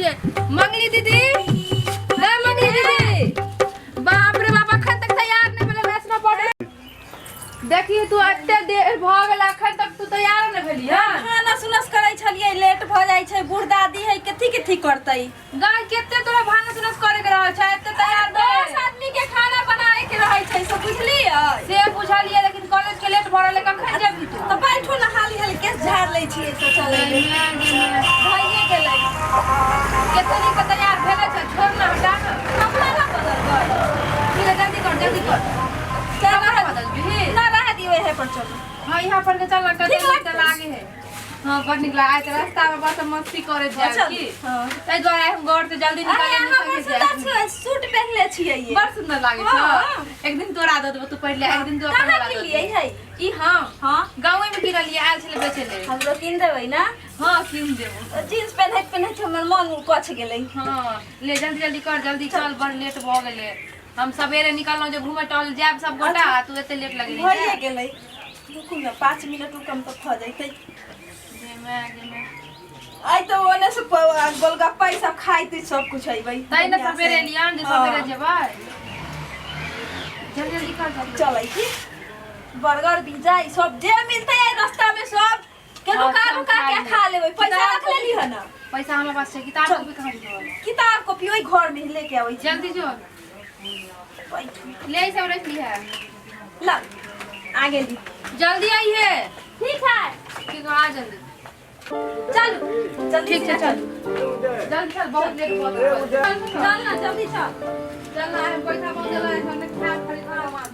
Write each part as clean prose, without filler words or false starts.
छियै। मंगली दीदी, ए मंगली दीदी, बाप रे बाप, अखन तक तैयार नहि भेलै वैष्णो पाउडर। देखी तू एते देर भऽ गेल, अखन तक तू तैयार नहि भेली हन। खाना सुनस करै छलियै, लेट भऽ जाइ छै। बूढ़ दादी है, कथी कथी करतै? गाय केते तोरा भानस उनस करे के रहै छै, एते तैयार भेल? 10 आदमी के खाना बनाए के रहै छै, से बुझलियै? से बुझलियै, लेकिन कॉलेज के लेट भऽ रहलै, कखन जेबही तू? तऽ बैठू ने, हाली हाली केस झाड़ लै छियै से चलै भइए गेलै। केते नीक तैयार भेलै छै, छोड़ ना, हटा ना। कपड़ा ना बदलबै? ठीक है, जल्दी कर, जल्दी कर। चल। कपड़ा बदलबिही? ना, रह दियौ, इहे पर चलू। हाँ, यहाँ पर के चल ना, कते ठीक नीक लगतै। लागे है। हाँ, बड़ नीक लागे है। रास्ता में बस मस्ती करे जाए चल। की। हाँ। ताहि दुआरे हम गौर से जल्दी अरे निकल अहाँ बड़ सुंदर सूट पहनले छियै ये। बड़ सुंदर लागे छै। हाँ। एक दिन तोरा दऽ देबो, तू पहिर ले, एक दिन तू अपन कहाँ वाला दऽ किनलियै देबो। है? ई हम हाँ। गाँवे में किनलियै, आयल छलै बेचै ले। हमरो कीन देबै ना? हाँ, कीन देबो। जींस पहनैत पहनैत हमर मन कछ गेलै। हाँ, ले, जल्दी जल्दी कर, जल्दी चल, बड़ लेट भऽ गेलै। हम सवेरे निकललहुँ जे घूमे टहल जायब सब गोटा, आ तू एते लेट लगेली। भइए गेलै, रुकू ने, 5 मिनट रुकम तऽ भऽ जैतै। आइ तऽ ओने से गोलगप्पा ई सब खाइत सब कुछ अइबै। तै ने सवेरे एलियन जे सवेरे जेबै। जल्दी जल्दी कर, जल्दी। चलै की बर्गर, पिज्जा ई सब जे मिलतै आई रास्ता में सब के हाँ, रुका सब रुका खा के लेबै। खा लेबै। पैसा किताब रख लेली है ना? पैसा हमरा पास छै, किताब कॉपी कहाँ छै? किताब कॉपी ओहि घर में लेके आबै छी। जल्दी जो। बैठू। ले, ई सब रख ली है। ला, आ गेली। जल्दी आई है। ठीक है। ठीक है, आ जल्दी। चलू जल्दी। ठीक से छै, चल जल्दी चल, बहुत लेट भऽ गेल। चल। चल ना, जल्दी चल। चल ना, हम पैसा बहुत देला है, हमने खाद खरीद सामान।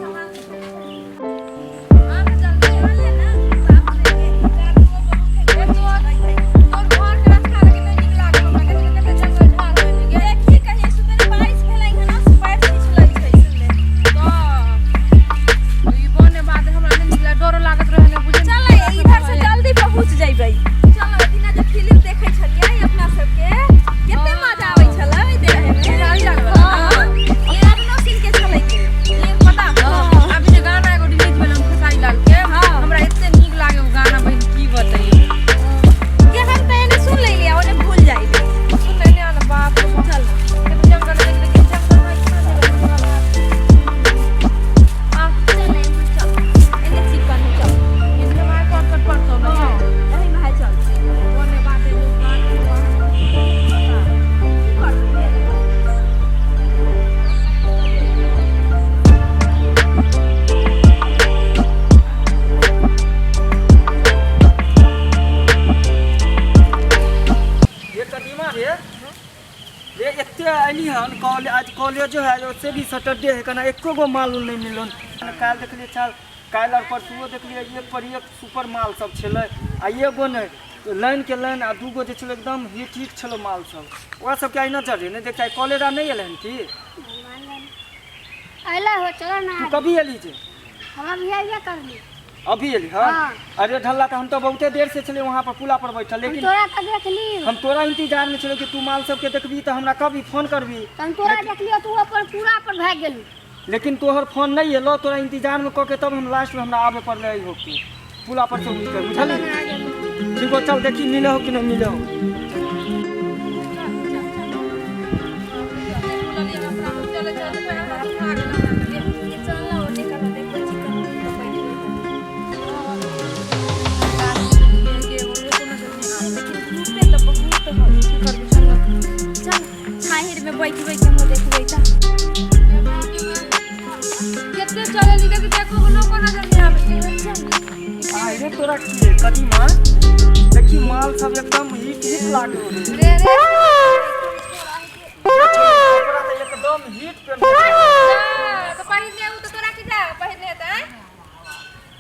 सामान हाँ, जल्दी आ ले ना, बाप रे, तोर घर के रास्ता लेकिन नहि नीक लागल हमरा, देखिए कते जंगल झाड़ होइ छै गे। देखी कहीं सुबह बारिश भेलै हन ना, से बारिश पिछलै छै सुनले। तऽ ई बने बाद हमरा नहि नीक लागल, डरो लागत रहै ने बुझे। चल, इधर से जल्दी पहुंच जइबै। चल, ओहि दिना जे फिल्म देखै छलियै अपना सबके, कते मजा आबै छलै देखै में। हाँ, ये अरुणो सिंह के छलै के। ई पता हौ, अभी जे गाना एगो रिलीज भेल हन खेसारी लाल के, हमरा एते नीक लागे ओ गाना, बहिन, की बतैयौ। के हम तऽ एने सुन लेलियै, ओने भूल जाइबै। सुन लेने आना, बाप रे बाप। चल। कते जंगल है, लेकिन जंगल में इतना जंगल है। आ, चल, एने चल, एने चिकन है, चल। इनके मार कट कट पड़तो ना। हाँ, एही में है, चल। ओने बाटे लोग बात की करबै? ये कदीमा रे रे, एते अयली हन कॉलेज, आज कॉलेजो है, ओसे भी सैटरडे है, कना एको गो माल उल नहि मिलल। काल्हि देखलियै, चल काल्हि आओर परसुओ देखलियै, एक पर एक सुपर माल सब छलै आ एगो नहि, लाइन के लाइन आ दूगो जे छलै एकदम हिट हिट छलै माल सब। ओकरा सबके आइ नजर नहि देख, आइ कॉलेज आर नहि एलै हन की? अइला हो, चलो ना। तू कभी एली जे? हम अभी अइबे करली। अभी एली हन? हाँ। अरे ढल्ला, तऽ हम तऽ बहुते देर से छलियै वहाँ पर पुला पर बैठल, हम लेकिन तोरा तऽ देखली। हम तोरा इंतजार में छलियै कि तू माल सबके देखबी तऽ हमरा कभी फोन करबी। तऽ हम तोरा देखलियो, तू अपन पूरा पर भागि गेली। लेकिन तोहर फोन नहीं एलो, तोरा इंतजार में कऽ के तब हम लास्ट में हमरा आबे पड़लै हो के पुला पर से उठ के, बुझली? ठीक हो, चल, देखी मिले हो कि नहीं मिले हो। चल ना, ओने कनो देखै छी, कनो तऽ बैठबै। लेकिन धूपे तऽ बहुत है, की करबै? चल चल, छाहिर में बैठबै, केनो देखबै तऽ। कते चलेली, देखी देखो, लोको नजर नहि आबै छै। आरे तोरा की कदीमा, देखी माल सब एकदम हिट हिट लागे हो रे। रे रे। तोरा तऽ एकदम हिट पे। तऽ पहिरने उ तऽ तोरा की जा पहिरने हेतै?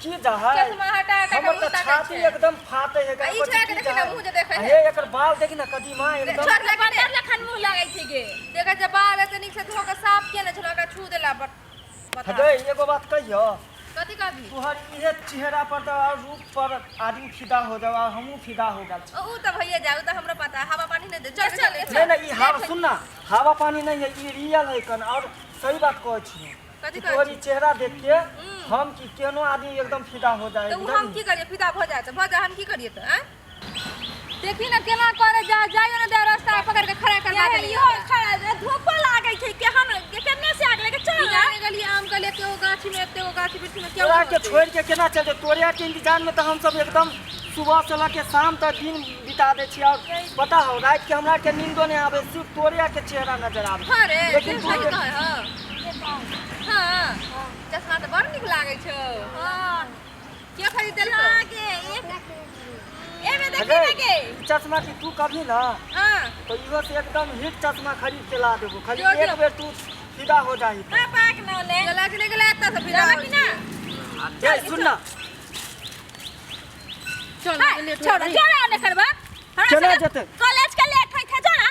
की जा है? चश्मा हटा हटा के हमर मुँह तऽ ताकै छाती छै। एकदम फाटे है। आ ई छोड़ा के देखी ना, मुँह जे देखै है। हे, एकर बाल देखी ना कदीमा, एकदम छोड़ के बन्दर लखन मुँह लगै छै गे। देखै छै, बाल एते नीक से धो के साफ केने छलो, ओकरा छू देला पर बता। हटे, एगो बात कहियो? कथी कहबी? तोहर इहे चेहरा पर तऽ और रूप पर आदमी फिदा हो जाओ, और हमहूँ फिदा हो गेल छी। उ तऽ भइए जाय, उ तऽ हमरो पता है। हवा पानी नहि दे, चल चल। नहीं नहीं, ई हवा सुन ना, हवा पानी नहीं है, ई रियल है कन, और सही बात कहै छी कथी कि कहै तोहर छी? ई चेहरा देख के हम की केनो आदमी एकदम फिदा हो जाए। तऽ उ हम की करिए? फिदा भऽ जाए तऽ भऽ जाए, हम की करिए तऽ आँय? देखी ना केना करे जा जाइयो ना दे रास्ता पकड़ के खड़ा करवा ये देली। इहो खड़ा धूपो लागै छै, केहन केने से आग लगे चल ना। जाने गेली आम के लेके ओ गाछी में, एते ओ गाछी वृक्ष में तोरा केहू के छोड़ के केना चलते? तोरे के इंतजार में तो हम सब एकदम सुबह से लऽ के शाम तक दिन बिता दै छियै। और पता हो रात के हमरा के नींदो नहीं आवे, सिर्फ तोरे के चेहरा नजर आवे। हाँ रे, लेकिन तू तू सही कहै हँ। हाँ, चश्मा तऽ बड़ नीक लागै छौ। हां। के खरीद देलकौ? लागे एक एमे देखी अरे, ना गे। ई चश्मा की तू कभी ना हाँ। तो इहो से एकदम हिट चश्मा खरीद के ला देबो, खाली जो एक जो। बेर तू फिदा हो जाही। ना पाक ना ने गेला कि नहि गेला एतऽ से फिदा जाबे होइ कि ना? छी। ए सुन ना। चल हाय, लेट हो छोड़ा गेलै। छोड़ा ने करबा हमरा केना सबके जेतै? कॉलेज के लेट होइत है, जो ना।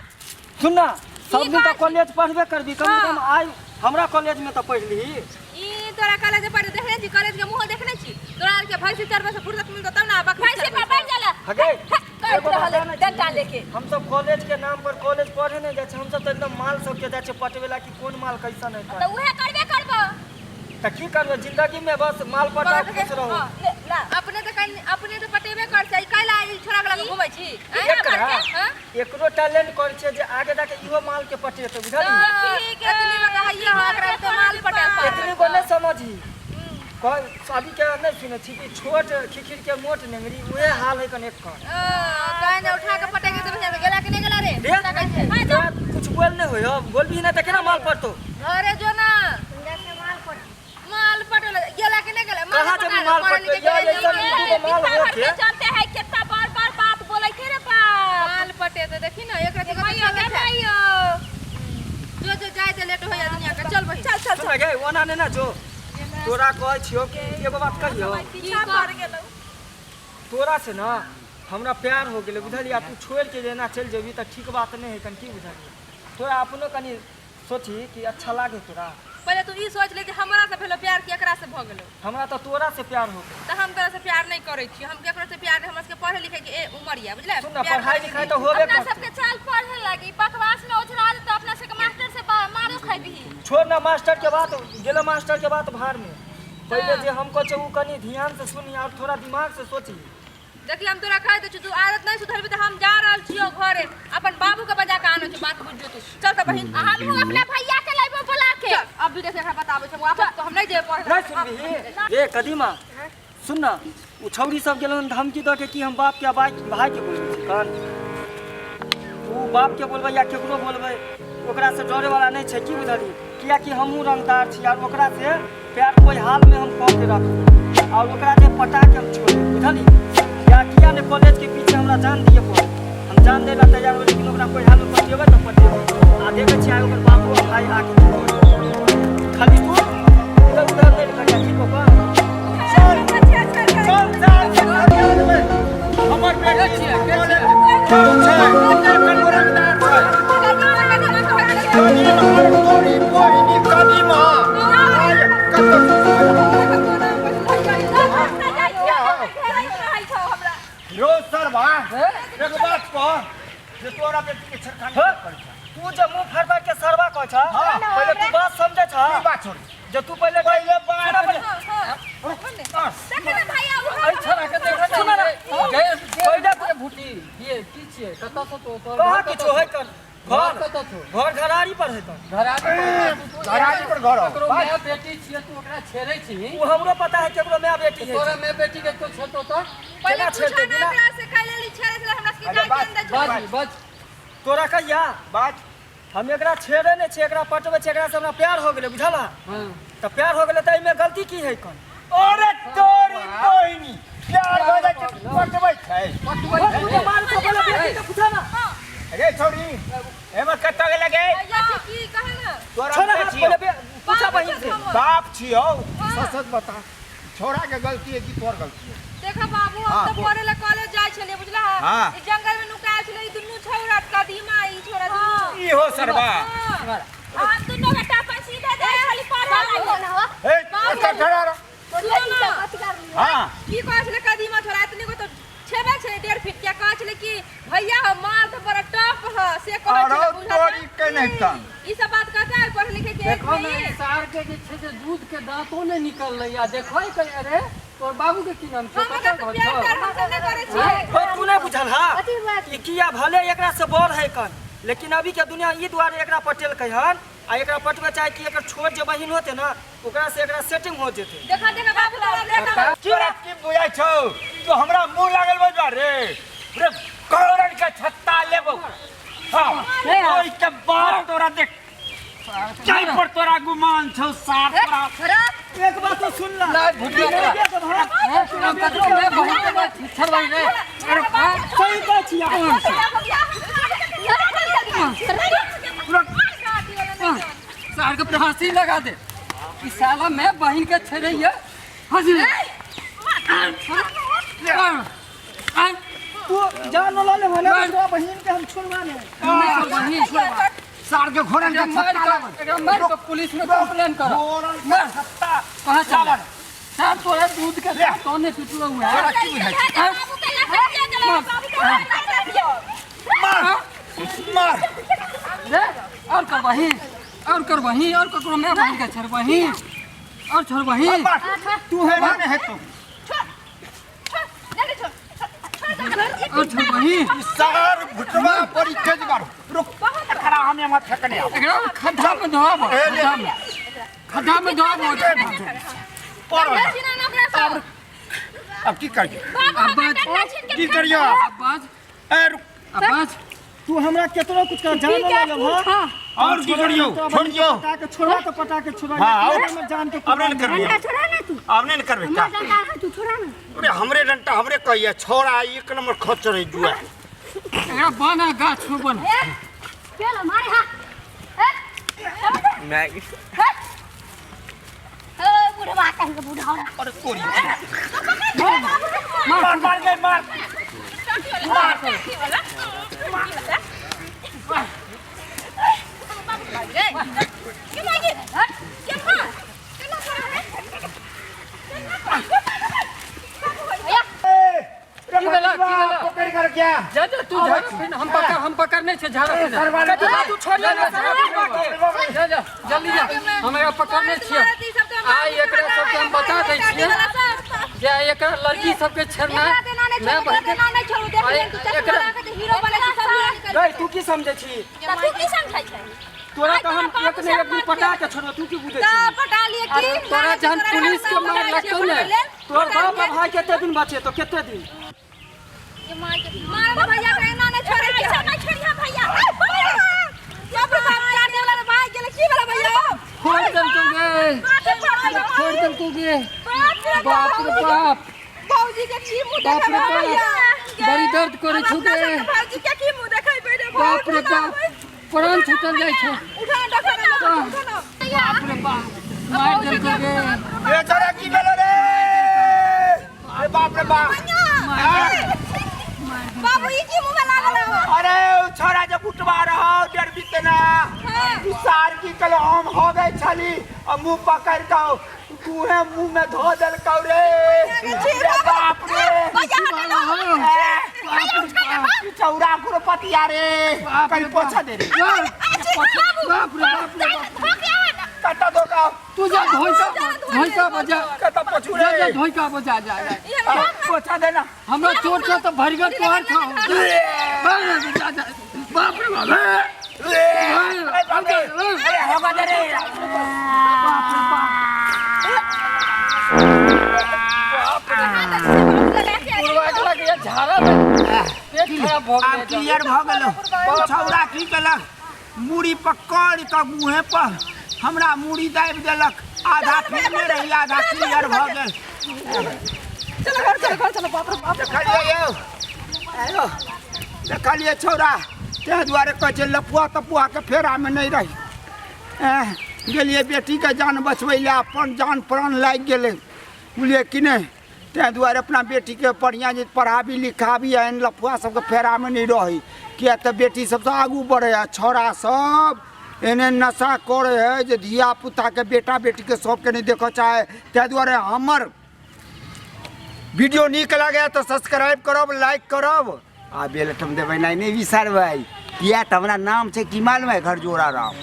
सुन ना, सब दिन कहै तऽ कॉलेज पढ़बे करबी, कम से कम हाँ। आइ हमरा कॉलेज में तऽ पढ़ लीही। ई तोरा कॉलेज पढ़े देखने छी, कॉलेज के मुँह देखने छी। तोरा आर के भैंसी चरबै से फुर्सत मिलतौ तब ना, बकरी भैंसी चरबै पर से। बैठ जाला। हगे, कहैत एगो बात रहल जानै छी? डंटा लेके। हम सब कॉलेज के नाम पर कॉलेज पढ़े नहीं जाइ छै, हम सब तऽ एकदम माल सबके जाइ छै पटवे ला कि कोन माल कैसन है। तऽ उहे करबे करबो। तऽ की करबै जिंदगी में, बस माल पटा पट के- खुश रहू। हाँ। ले ला। अपने तऽ कनि अपने तऽ पटेबे कर छै, कैला ई छोड़ा के लग घुमै छी? आँय? एकरा हाँ? एकरो टैलेंट करै छै जे आगे जाके इहो माल के पटेतै, बुझलिही? ठीक है, एतनी बताइए हाँ, एकरा तऽ माल पटेल पार। एतनी गो नहीं समझी कह अभी के नहीं सुनै छी कि छोट खिखिर के मोट नेंगरी, उहे हाल है कनेक कर। कहे ने उठा के पटक के देबै, गेला कि नहि गेला रे? रे, कहै छै। तोरा कुछ बोल नहीं होय, बोलबी नहीं तऽ केना माल पड़तौ? अरे जो ना सुंदर से माल पड़ माल पटेल गेला कि नहि गेला? कहाँ जेबी माल पढ़े पटबै? लिखे या के ऐसन नहि दू गो माल पिता हो भर के के चलते है, कितना बार बार बात बोलै छै रे बाप। माल पटे तऽ देखी ना एकरा तऽ माइयो गे माइयो। जो जो जाय दे, लेट हो जा दुनिया के। चल बहिन। चल चल। सुन गे, ओना नहि ना जो, तोरा कहै छियौ कि एगो बात कहियौ। पीछा पड़ गेलौ। तोरा से ना हमरा प्यार हो गेलै, बुझलियै? आ तू छोड़ि के जेना चलि जेबही तऽ ठीक बात नहि है कनि, की बुझलियै? तोरा अपनो कनि सोचही कि अच्छा लागे तोरा। पहिले तू ई सोच ले कि हमरा से भेलो प्यार कि एकरा से भऽ गेलो। हमरा तऽ तोरा से प्यार हो गेल। तऽ हम तोरा से प्यार नहीं करै छी, हम केकरो से प्यार नहीं। हमरा सबके पढ़े लिखे के ए उमर या, बुझले? सुन ना, प्यार पढ़ाई करै लिखाई छी। तऽ होबे अपना करतै। सबके चाल पढ़े लागी, बकवास में ओझरा जेतौ, अपना सबके मास्टर से मारो खैबही। छोड़ ना मास्टर के बात, गेलो मास्टर के बात भाड़ में। पहिले जे हम कहै छियै ओ कनि ध्यान से सुनी और थोड़ा दिमाग से सोची। देखी हम तोरा कहि दै छी, तू आदत नहीं सुधरबी तऽ हम जा रहल छियौ घरे, अपन बाबू के बजा के आनै छी, बात बुझ जो तू। चल तऽ बहिन। आ हमहूँ अपना भैया के लेबो बोला के। चल, अब भी देख एकरा बताबै छी, वापस तो हम नहीं जेबै पढ़े। नहीं सुनबी रे कदीमा? सुन ना, ओ छौड़ी सब गेलन धमकी दऽ के कि हम बाप के भाई भाई के बोलबै छी। कन ओ बाप के बोलबै या केकरो बोलबै, ओकरा से डरे वाला नहीं छै, की बुझलियै? कियाकि हमहूँ रंगदार छी और ओकरा से प्यार कोई हाल में हम कऽ के रखबै और ओकरा जे पटा के हम छोड़बै, बुझलियै? या किया ने कॉलेज के पीछे हमरा जान दिए पड़े, हम जान दै ला तैयार हो, लेकिन ओकरा कोई हाल में पटेबै तऽ पटेबै। आ देखै छियै आइ ओकर बापो आ भाई आके की करै। खाली तू इधर उधर नहीं करिया, ठीक हो? चल चल चल, हमर बेटी कॉलेज छै, एखन ओ रंगदार छै। कदीमा, तोरी बहिनी कदीमा आइ कतौ रोज सरवा, एगो बात कह जे तोरा बेटी के छेड़खानी हाँ? करै छै। तू जे मुंह फाड़ फाड़ के सरवा कहै छ, हाँ। पहिले तू बात समझै छ। की बात छोड़? जे तू पहिले पहिले बात सुना पहिले। एहि छोरा के देखै सुन ना। पहिले भूटी ये की छियै? कतऽ से तो तोहर कहाँ घर किछो कतऽ है छौ? कर घर घर कतऽ छौ? घर घरारी पर है कर। घरारी पर। घरारी पर घर हौ। ककरो माय बेटी छियै, तू ओकरा छेड़ै छी? ओ हमरो पता है केकरो माय बेटी है। तोरा माय बेटी के तो छेड़तौ तऽ पहिले केना पूछा छेड़तै ना बिना एकरा से कैले ली छेड़े छलै हमरा सबके अरे गाय बात- केन दै छलै। बाज बाज। तोरा कहिया बात हम एकरा छेड़े नहि छियै, एकरा पटबै छियै, एकरा से हमरा प्यार हो गेलै, बुझल? हाँ। तऽ प्यार हो गेलै तऽ एहिमे गलती की है कन? अरे तोरी बहिनी, प्यार भऽ जाइ छै पटबै छै? पटबै तू छै। तऽ मार के पहिले बेटी के पूछा ना। रे छौड़ी, एमे कतऽ गेलै गे? भैया छी की कहे ना। तोरा छोड़ा के हाथ छियौ? पहिले पूछा बहिन से। बाप छियौ। सच सच बता, छोरा के गलती है कि तोर गलती है? देखा बाबू, हम हाँ, तऽ बोल। पढ़े ला कॉलेज जाइ छलियै, बुझला? हाँ। ई जंगल में नुकायल छलै ई दुनू छौड़ा, कदीमा ई छोरा दुनू। इहो सरवा। हाँ। हम दुनू बेटा अपन सीधे जाइ छली पढ़े लागी। हे, एतऽ खड़ा रह। सुनो ना। हाँ। की कहै छलै कदीमा छोरा, एतनी गो तऽ छेबे छलै 1.5 फीट के, कहै छलै कि भैया हो माल तऽ बड़ा टफ ह, से कहै अरे छलै, बुझला? तोरी के नहि तन ई सब बात कहता है पढ़े लिखे के देखो एक ने में। सार के जे छै से दूध के दांतो नहि निकललै आ देखै के अरे तोर बाबू के की नाम छौ हम कतऽ ओकरा से घर प्यार छौ त्यार हमसब नहि करै छियै। ओए, तू नहि बुझल हा कथी बात? ई किया भले एकरा से बड़ है कन, लेकिन अभी के दुनिया ई दुआरे एकरा पटेलकै हन आ एकरा पटबै चाहे कि एकर छोट जे बहिन होते ना ओकरा से एकरा सेटिंग हो जेते। देखा देखा बाबू तोरा देखा। तोरा की बुझाइ छौ तू हमरा मुंह लागल बजबा रे रे कौरन के छत्ता लेबो। हाँ, ओहि के बाद तोरा देख जाहि पर तोरा गुमान छौ सार तोरा। एक बात तो सुन ला। ला भुटिया तोरा। हैं? हम ककरो मैं बहिन के बात छड़बै रे। अरे हाँ, सही कहै छी अहाँ। सार के फांसी लगा दे। ई साला मैं बहिन के छेड़ैया फांसी लगा। तू जान ल ले भले तोरा बहिन के हम छोड़वा नहीं। बहिन छोड़वा। सार के घोड़न के मार छत्ता के लेबो। एकरा मार के पुलिस में कंप्लेन कर। घोड़न के छत्ता कहाँ चला सार तोरा दूध के साथ कौन पिटलो हुआ है? तोरा की बुझाइ छौ? मार मार रे और करबही और करबही और ककरो मैं बहिन के छेड़बही और छोड़बही। मार तू हैरान है तू और छोड़बही। सार भुटवा बड़ी तेज बारू रुक एकरा हमें मत फेकने आब। एकरा खड्डा में धोआब, खड्डा में, खड्डा में धोआब। पड़ल अब की करियो अब्बा की करियो अब्बा ए रुक अब्बा तू हमरा केतनो कुछ कर जान ल ले हा। और की करियो छोड़ दियो। पटा के छोड़वा तो पटा के छोड़वा। हाँ, और- में जान के अब नहीं करबे डंडा छोड़ा ना तू। अब नहीं करबे का हमरा डंडा है, तू छोड़ा ना। अरे हमरे डंटा हमरे कहिए छोड़ा एक नंबर खच्चर है जुआ। एकरा बना गाछ में बना। चल मारे हां। मैं ए बुढ़वा कहीं के बुढ़ा। अरे तोरी मार मार गए मार की भेला की भेला? पकड़ कर क्या जा जा तू झाड़ा फिर हम पकड़ हम पकड़ने छे झाड़ा फिर। कथी तू छोड़ जा ले जा झाड़ा फिर। जा जा जल्दी जा हम एकरा पकड़ने छियै। आइ एकरा सबके हम बता दै छियै जे आइ एकरा लड़की सबके छेड़ना मैं बहिन के रे तू की समझै छी? तोरा तऽ हम एक ने एक दिन पटा के छोड़बो, तू की बुझै छी? अरे तोरा जहन पुलिस के मार लगतौ ने तोर बाप आ भाई कते दिन बचे तो कते दिन? फोड़ देलकौ गे, फोड़ देलकौ गे। बाप रे बाप, भौजी के की मुंह बाप रे देखेबै बाप, भैया? बड़ी दर्द करै छौ अपना गे। सबके भौजी के की मुंह देखेबै रे? बाप रे बाप, प्राण छूटल जाइ छौ। उठा ना डॉक्टर, उठा ना। बाप रे बाप, मारि देलकौ गे। ए छोड़ा की भेलो रे ए बाप रे बाप। बाबू ई की मुंह में लागल हो? अरे उ छोड़ा जे बुटवा रहो डर बीतना तू सार की कल हम हो गए छली और मुंह पकड़ के तूहे मुंह में धो देलकौ रे। रे बाप रे ए, चौरा कुरपतिया रे कहीं पोछा दे रे। बाप रे बाप रे बाप, कत्ता धोका तू जा धोइका धोइका बजा, कत्ता पोछू जा जा रे धोइका बजा जा जा। पोछा देना। हमरा चोट छौ तऽ भरि गेल तोहर छौ। बाप रे जा जा, बाप रे बाप। अरे बाप रे, अरे होगा दे रे। बुढ़वा के लगे झाड़ा में पेट खराब भऽ आब गेलै। क्लियर भऽ गेलो। छौड़ा की केलक मूड़ी पकड़ कऽ मुँहे पर हमरा मूड़ी दाबि देलक। आधा फिरने रही आधा क्लियर भऽ गेल। चलो घर चलो घर चलो। बाप रे बाप। देखलियै यौ आयो देखलियै छौड़ा ताहि दुआरे कहै छै लपुआ तपुआके फेरामे नहि रही। गेलियै बेटीके जान बचबै लए अपन जान प्राण लागि गेलै बुझलियै कि नहि। ताहि दुआरे अपना बेटीके बढ़िआँ जे पढ़ाबी लिखाबी एहन लफुआ सबके फेरामे नहि रही किया तऽ बेटी सबसँ आगू बढ़ै है। छौड़ा सब एहन नशा करै है जे धिया पुताके बेटा बेटीके सबके नहि देखऽ चाहे। ताहि दुआरे हमर वीडियो नीक लागे तऽ सब्सक्राइब करब लाइक करब आ बेल आइटम देबै नहि बिसरबै किया तऽ हमरा नाम छै की मालूम है घर जोड़ा राम।